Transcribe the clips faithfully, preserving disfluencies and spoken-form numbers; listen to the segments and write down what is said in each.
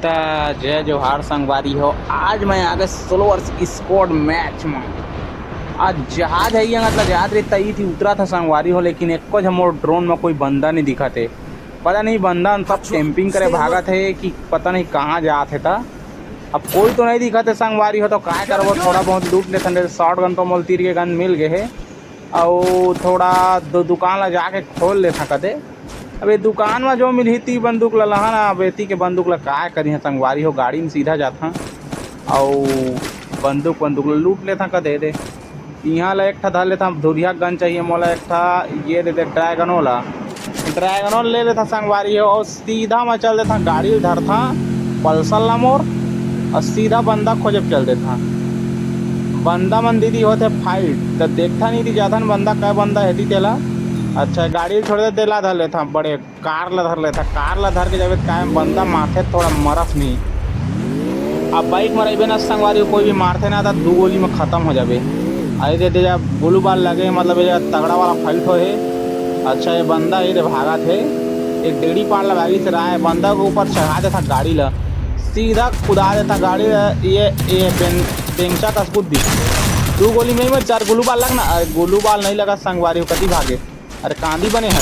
त जय जोहार संगवारी हो। आज मैं आगे सोलो वर्सेस स्क्वाड मैच में। आज जहाज है ये, मतलब, जात रही तई थी उतरा था संगवारी हो, लेकिन एको झन मोर ड्रोन में कोई बंदा नहीं दिखा थे। पता नहीं बंदा सब कैंपिंग करे भागा थे कि पता नहीं कहाँ जात है था। अब कोई तो नहीं दिखा थे संगवारी हो, तो काय करबो, थोड़ा बहुत लूट लेथन। शॉर्ट गन तो मोल तीर के गन मिल गए है, अउ थोड़ा दो दुकान ला जाके खोल लेथन कदे। अब ये दुकान में जो मिलही ती बंदूक ला लहा ना, अब एती के बंदूक ला काय करिहा संगवारी हो, गाड़ी में सीधा जाथन अउ बंदूक बंदूक ला लूट लेथन कदे दे। इहाँ ला एक ठा धर लेथन, धुरिया गन चाहिए मोला एक ठा, ये दे दे ड्रैगनो ला, ड्रैगनो ले लेथन संगवारी हो, अउ सीधा मैं चल देथन, गाड़ी ल धरथन पल्सर ला मोर, अउ सीधा बंदा खोजे चल देथन। बंदा मन दीदी होथे फाइट, त देखथन नहीं जाथन बंदा, कै बंदा हेती तेला। अच्छा, गाड़ी ल छोड़ दे, तेला धर लेथन, बड़े कार ला धर लेथन। कार ला धर के जाबे त काय बंदा मारथे, थोड़ा मरस नहीं। अब बाइक में रहिबे ना संगवारी, कोई भी मारथे ना, त दू गोली में खत्म हो जाबे। अरे दे दे जा, गोलू बाल लगे, मतलब ये तगड़ा वाला फाइट होए। अच्छा, ये बंदा ये दे भागा थे, एक डेढ़ी पार लगा से रहा है, बंदा के ऊपर चढ़ा देथन गाड़ी ला, सीधा कुदा देथन गाड़ी ला। ये ये बें-, बेंचा कस कुद दी। दू गोली में ही मैं चार गोलू बाल लगना, अरे गोलू बाल नहीं लगा संगवारी हो, कति भागे। अरे कांदी बने है,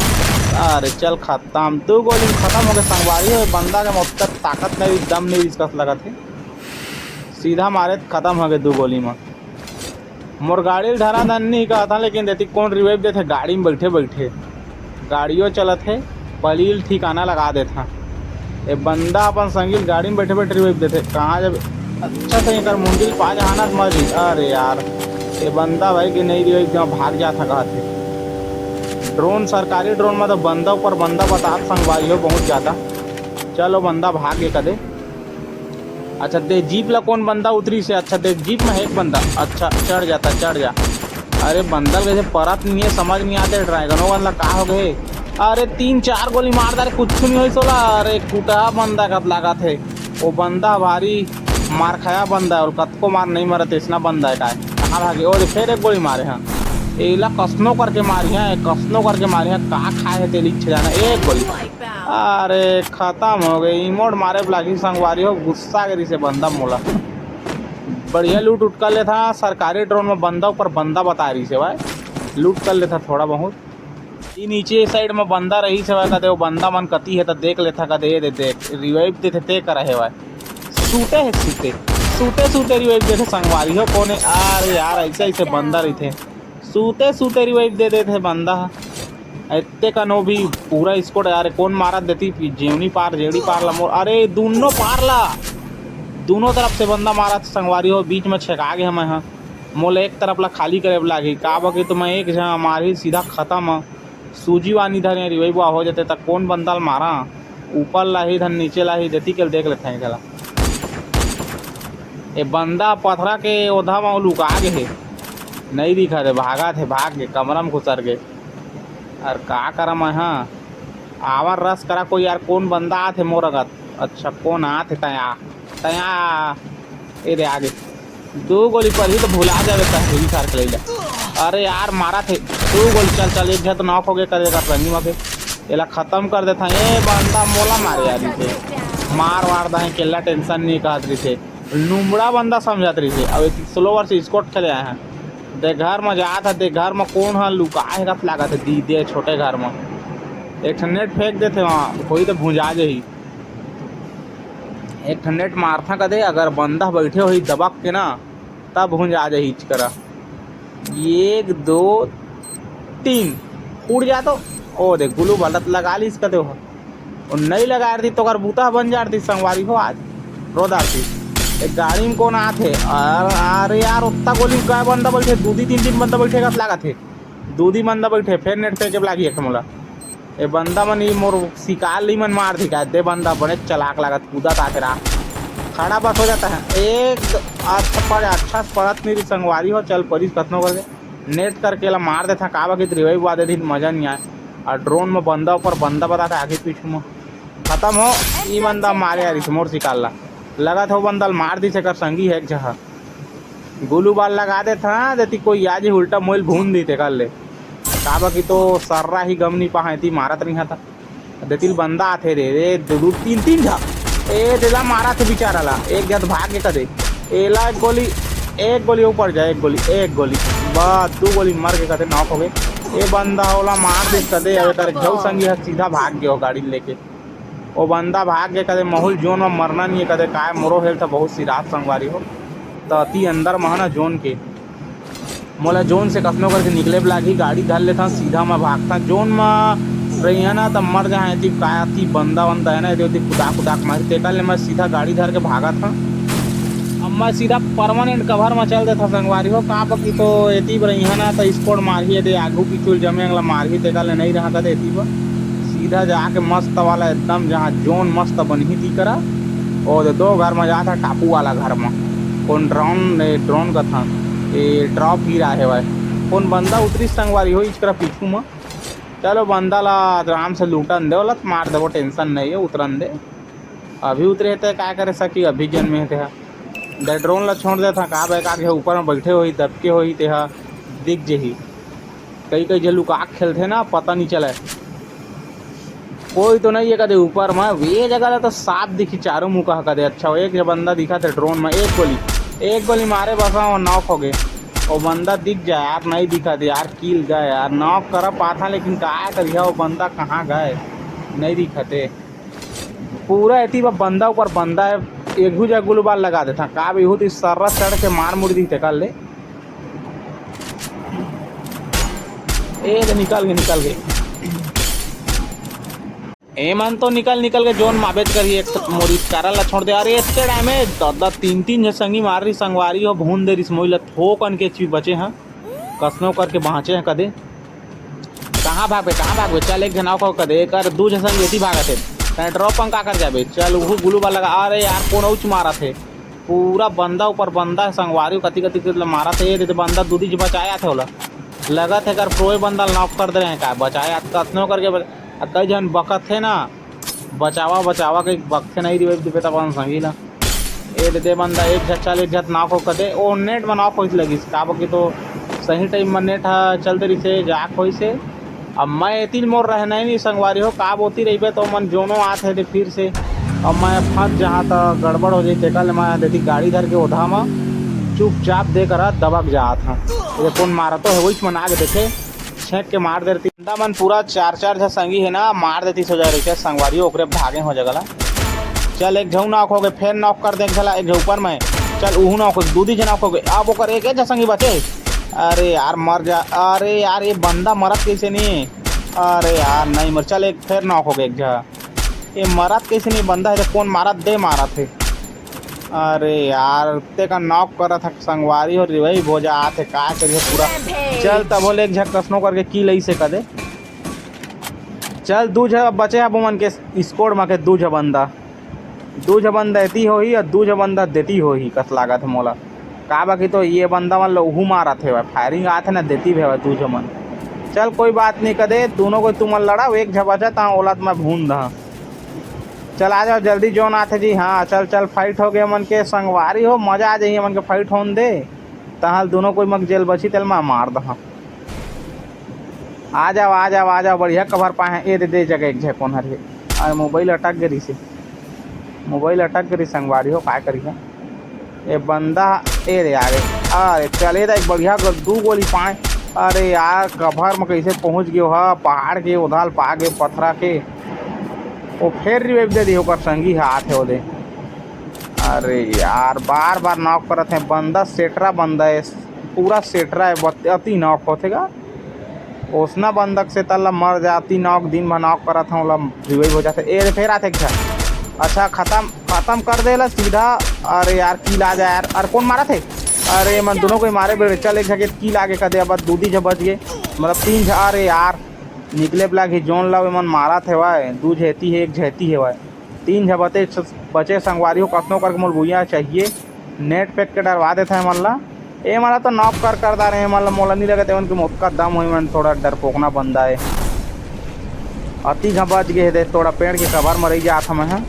अरे चल खत्म, दू गोली में खत्म हो गए संगवारी हो। बंदा के मोटर ताकत नहीं, दम नहीं, इसका लगा थे, सीधा मारे त खत्म हो गए दू गोली में। मोर गाड़ी ल धरा धन नहीं कहत हन, लेकिन देती कौन रिवाइव देथे गाड़ी में बैठे बैठे। गाड़ियों चलत हे, पलील ठिकाना लगा देत हन। ए बंदा अपन संगी ल गाड़ी में बैठे बैठे रिवाइव देथे। कहाँ जब अच्छा से एकर मुंडी ल पा जहाना त मर जी। अरे यार, ए बंदा भाई के नहीं रिवाइव देवा, भाग जात ह कहत हे। ड्रोन, सरकारी ड्रोन में तो बंदा ऊपर बंदा बतात संगवारी हो बहुत ज्यादा। चलो बंदा भाग गे कदे। अच्छा, दे जीप ला कौन बंदा उतरी से? अच्छा, दे जीप में है एक बंदा। अच्छा, चढ़ जाता, चढ़ जा। अरे, बंदा ल कैसे परत नहीं है, समझ नहीं आते। ड्रैगनो गन ला का हो गए? अरे, तीन चार गोली मार डारे, कुछ नहीं होई सोला। अरे, कुटा बंदा कत लागत है। वो बंदा भारी मार खाया बंदा है, और कतको मार नहीं मरत, ऐसना बंदा है काय। कहाँ भागे? और फिर एक गोली मारे हैं। एला कसनो करके मारी है, कसनो करके मारी है। का खाए है तेली छे जाना, एक गोली। अरे, खत्म हो गए। इमोट मारे लागी संगवारी हो, गुस्सा करी से बंदा मोला। बढ़िया लूट उट कर लेथा, सरकारी ड्रोन में बंदा ऊपर बंदा बता रही से भाई, लूट कर लेथा थोड़ा बहुत। ई नीचे साइड में बंदा रही से भाई, कदे वो बंदा मन कती है त देख लेथा, कदे ये दे देख, रिवाइव देथे ते करा है भाई। सूते है सूते, सूते सूते रिवाइव देथे संगवारी हो, कौन है? अरे यार, ऐसे ऐसे बंदा रही थे, सूते सूते रिवाइव दे देथे बंदा ह। एते कनो भी पूरा स्क्वाड यार, कौन मारत देती पी-, जेवनी पार, जेवनी पार ला मोर, अरे, दोनों पार ला, दोनों तरफ से बंदा मारत संगवारी हो, बीच में छेका गे हमें ह। मोला एक तरफ ला खाली करे लागही, का बा कि तो मैं एक झन मारही सीधा खत्म ह। सूजी वानी धरे रिवाइव हो जाते त कौन बंदा ल मारा, ऊपर ला ही धन नीचे ला ही देती के देख लेते हैं चला। ए बंदा पथरा के ओधा म लुका गे हे, नहीं दिखा दे, भागा थे, भाग के कमरा में घुसर गे। अरे का करा मैं, हाँ, आवर रस करा कोई यार, कौन बंदा आथे मोर अगत? अच्छा, कौन आथे? तया, तया, ए दे आगे। दो गोली पर ही तो भुला जावे, तहरीर सार के लैला। अरे यार, मारा थे, दो गोली, चल, चल, एक झन तो नॉक हो गए, करे का रंगी मगे। एला खत्म कर देता, ए बंदा मोला मारे यार, इसे मार वार दहे, केला टेंशन नहीं कहत रही थे। लुमड़ा बंदा समझत रही थे। अब एक स्लो वर्सेस स्क्वाड खेले आए हैं। दे घर में जात है, दे घर में कौन है लुका है, कस लागत है, दी दे छोटे घर में। एक ठन नेट फेंक देते वहाँ, कोई तो भुंजा जाही। एक ठन नेट मारथा कदे, अगर बंदा बैठे होही दबक के ना, तब भुंजा जाही इचकरा। एक, दो, तीन, उड़ जा तो। ओ देख, ग्लू वाला त लगा लीस कदे हो। और नहीं लगा रही तो ओकर बूता बन जा रही संगवारी हो, आज रो डारती। एक गाड़ी में कौन आथे? अर-, अरे यार, उतना गोली में काय बंदा बैठे? दू दी तीन तीन बंदा बैठे का लागत है। दू दी बंदा बैठे, फिर नेट फेंके लागी एक मोला। ए बंदा मन ई मोर शिकार ली मन मार दी का? दे बंदा बने चलाक लागत, कूदत आथे रहा। खड़ा बस हो जाता है। एक अच्छा पड़े, अच्छा से पड़त नहीं रही संगवारी हो, चल परिस कतनो करके। नेट करके ला मार देथा, का बा कि रिवाइव वा दे दिन मजा नहीं आए। और ड्रोन में बंदा ऊपर बंदा बताते आगे पीछे में। खत्म हो, ई बंदा मारे आ रही मोर शिकार ला। लगा था वो बंदा ल मार दी से कर संगी है एक जहा। ग्लू वाल लगा देथा, देती कोई आ जी उल्टा मोइल भून दी ते कर ले। का बा कि तो सर्रा ही गम नहीं पहा, ती मारत नहीं था। देतिल बंदा आथे रे, रे, दू, दू, तीन, तीन झा। ए, देला मारत हे बिचारा ला, एक जत भाग के कदे। एला एक गोली, एक गोली ऊपर जाए, एक गोली, एक गोली, बस दू गोली मर के कदे नॉक हो गए। ए बंदा ओला मार दिस कदे, अब एकर एक झऊ संगी ह सीधा भाग गयो गाड़ी लेके। ओ बंदा भाग गए कदे, महूँ ल जोन म मरना नहीं है कदे, काय मोरो हेल्थ बहुत सिरात संगवारी हो। त अति अंदर म ह ना जोन के, मोला जोन से कखनो करके निकले ब लागही, गाड़ी धर लेथन, सीधा मैं भागथन। जोन म रहिया ना त मर जाए, एती का अति बंदा वंदा है ना, एती ओती कुदा कुदा के मारही, तेकर ले मैं सीधा गाड़ी धर के भागत हन। अब मैं सीधा परमानेंट कवर म चल देथन संगवारी हो, का बकी तो एती बर रहिया ना त स्क्वाड मारही, एदे आगू पीछू ल जमे अंगला मारही, तेकर ले नहीं रहा कदे एती बर। सीधा जाके मस्त वाला एकदम जहाँ जोन मस्त बनही ती करा, ओ दे दो घर म जात ह, टापू वाला घर म। कोन ड्रोन, ए, ड्रोन कथन, ए, ड्रॉप गिरा हेवय। कोन बंदा उतरी संगवारी हो इचकरा पीछू म। चलो बंदा ला आराम से लूटन दे, ओला त मार देबो, टेंशन नहीं है, उतरन दे। अभी उतरे हे ते का करे सकी, अभी जन्मे हे तेहा। दे ड्रोन ला छोड़ देथन, का बे, का के ऊपर म बैठे होही, दबके होही, तेहा दिख जही। कई कई झन लुका के खेलथे ना, पता नहीं चले। कोई तो नहीं है कदे ऊपर म, ये जगह ला तो साफ दिखी चारों मुँह कहा कदे। अच्छा, एक जो बंदा दिखा थे ड्रोन म, एक गोली, एक गोली मारे बस वो नॉक हो गए। वो बंदा दिख जाए यार, नहीं दिखा थे यार, किल गए यार, नॉक करा पाथा, लेकिन का करिया, वो बंदा कहाँ गए, नहीं दिखा थे। पूरा एती बा बंदा ऊपर बंदा है, एक जगह गुलबाल लगा देथा, का बे, इहू ती सर्रा चढ़ के मार मुड़ दी थे कर ले। ए, ले निकल गए, निकल गए। ए मन तो निकल, निकल के जोन माबेच करी, एक मोरी कारा ला छोड़ दे। अरे, एते डैमेज, दादा, तीन, तीन झ संगी मार रही, संगवारी हो, भून दे रिस मोई ला, थोकन के चीज बचे हैं, कसनो करके बाँचे हैं कदे। कहाँ भागबे, कहाँ भागबे? चल, एक झन अउ को कदे, एक अरे दू झ संग एती भागत हे। तैं ड्रॉप पंग का कर जाबे? चल, उहू गुलू बा लगा। अरे यार, कोन उच मारत हे? पूरा बंदा ऊपर बंदा हे, संगवारी कति कति के मारत हे। ये दे बंदा दू दी झ बचाया थे ओला। लगत हे कर प्रोए बंदा नॉक कर दे रहे हैं का? बचाया कतनो करके बच-, आ कई झन बकत हे ना, बचावा, बचावा के बकथे नहीं रिवाइव दिबे त अपन संगी ला। ए दे दे बंदा, एक झट चल, एक झट नॉक हो कदे। ओ नेट में नॉक होइस लगिस, का बकी तो सही टाइम में नेट ह चलते रहिसे, जाक होइसे। अब मैं एतिल मोर रहना ही नहीं संगवारी हो, का बोती रहिबे तो मन जोनो आत हे दे फिर से। अब मैं फंस जहाँ त गड़बड़ हो जाई, तेकर ले मैं देती गाड़ी धर के ओधा म चुपचाप दे करा दबक जात ह। ये कौन मारा तो है, वही मन आगे देखे, छेंक के मार दे रही। बंदा मन पूरा चार चार झ संगी हे ना, मार देती सो जा रही है संगवारी, ओकरे भागे हो जगह ला। चल, एक झऊ नॉक हो गए, फेर नॉक कर दे एक झला, एक झ ऊपर में। चल, उहू नॉक हो गए, दू दी झ नॉक हो गए। अब ओकर एक, एक झ संगी बचे। अरे यार, मर जा। अरे यार, ये बंदा मरत कैसे नहीं? अरे यार, नहीं मर। चल, एक फेर नॉक हो गए एक झ। ये मरत कैसे नहीं बंदा है, तो कौन मारत दे मारत है? अरे यार, ते का नॉक करत ह संगवारी हो, रिवाइव हो जा आत हे, का करिए पूरा। चल, तब होले एक झक कसनो करके किल ऐसे कर दे। चल, दू झ बचे हे अब मन के स्क्वाड म के दू झ बंदा, दू झ बंदा एती होही और दू झ बंदा देती होही कस लागत हे मोला। का बाकी तो ये बंदा मन ल उहू मारत हे, फायरिंग आत हे ना, देती भी हे दू झ मन। चल, कोई बात नहीं कर दे, दोनों को तुमन लड़ाओ, एक झ बचा ता ओला त मैं भून दहा। चल आ जाओ, जल्दी जोन आथे जी। हाँ, चल चल, फाइट हो गए मन के संगवारी हो, मजा आ जाही मन के फाइट होन दे। तहाल दोनों कोई मग जेल बची तेल मा मार दहा। आ जाओ, आ जाओ, आ जाओ, बढ़िया कवर पाए हैं। ए दे दे जगह एक झे कोन हर हे। अरे मोबाइल अटक गई से, मोबाइल अटक गई संगवारी हो, काय करी है? ए बंदा, ए रे, आ रे, आ रे, चले दा एक बढ़िया गो-, दू गोली पाए। अरे यार, कभर में कैसे पहुंच गयो ह? पहाड़ के उधाल पा गए, पथरा के। वो फेर रिवाइव दे दी, ओकर संगी हाथ है ओदे। अरे यार, बार बार नॉक करत है बंदा, सेटरा बंदा है, पूरा सेटरा है, बत-, अति नॉक होथे गा। ओसना बंदक से तल्ला मर जाती, नॉक दिन भर नॉक करत हूँ, ओला रिवाइव हो जाते। ए रे, फेर आथे एक झन। अच्छा, खत्म, खत्म कर देला सीधा। अरे यार, किल आ जा यार। अरे, कौन मारा थे? अरे, मन दोनों को ही मारे बेड़े। चल, एक जगह किल आगे कर दे, अब दू दी झ बच गए, मतलब, तीन झ। अरे यार, निकले बला घी जोन ला, मन मारा थे वाय, दू झेती है, एक झेती है वाय। तीन झ बचे, बचे संगवारी हो, कतनो करके मोल भुइयां चाहिए। नेट पैक के डरवा देथे मन ला। ए मन ला तो नॉक कर कर डारे, ए मन ला मोला नहीं लगत, एमन के मोतका दम होई, मन थोड़ा डरपोकना बंदा है। अति घबच गए दे, थोड़ा पेड़ के कबर म रही जात हमें ह।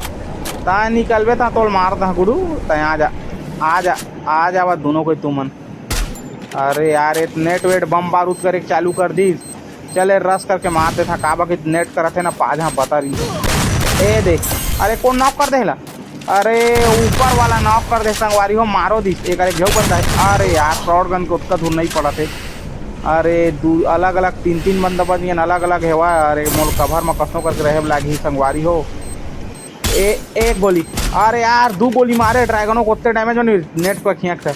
ताय निकलबे ता तोल मार दा गुरु, ताय आ जा, आ जा, आ जावा दोनों कोई तुमन। अरे यार, ये नेट वेट बम बारूद करे के चालू कर दी। चले रस करके मार देथा, काबा कि नेट करत है ना, पाजा पता रही। ए दे, अरे कौन नॉक कर देला? अरे, ऊपर वाला नॉक कर दे संगवारी हो, मारो दिस। एक, अरे, घेऊ बंदा है। अरे यार, शॉटगन के ओतका दूर नहीं पड़त है। अरे, दू अलग-अलग, तीन-तीन बंदा बन गए, अलग-अलग हेवा। अरे, मोर कवर में कसनो करके रहे लागही संगवारी हो। ए, एक गोली। अरे यार, दू गोली मारे, ड्रैगनो को ओतने डैमेज होनी, नेट पर खियाक था।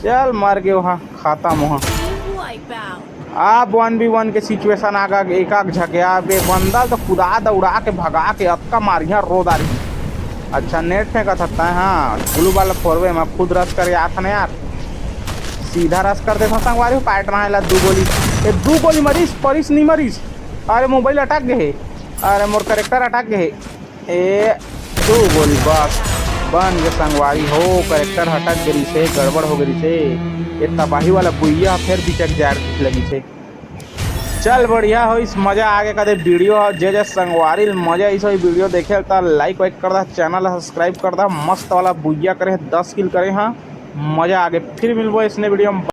चल, मर गए वहाँ, खत्म वहाँ। Wipe out. आप वन बी वन के सिचुएशन आगा, एक आग झके, आप एक बंदा तो खुदा दौड़ा के भगा के अतका मारिया रो दारी। अच्छा, नेट फेंका था तैं, हाँ, ब्लू वाला फोरवे में खुद रश कर आत ना यार, सीधा रश कर देता संगवारी हो, काट रहा है ला दू गोली, ए, दू गोली मरीस, परीस नहीं मरीस। अरे, मोबाइल अटक गए, अरे, मोर करेक्टर अटक गए, ए, दू गोली बस, बन के संगवारी हो, करेक्टर हटक गई से, गड़बड़ हो गई से, ये तबाही वाला बुइया फिर बिचक जार लगी से। चल, बढ़िया होइस, मजा आगे कदे वीडियो ह। जे जे संगवारी ल मजा आइस होही वीडियो देखे ल, त लाइक वाइक कर दा, चैनल सब्सक्राइब कर दा। मस्त वाला बुइया करे, दस किल करे, हाँ, मजा आगे। फिर मिलबो इसने वीडियो में।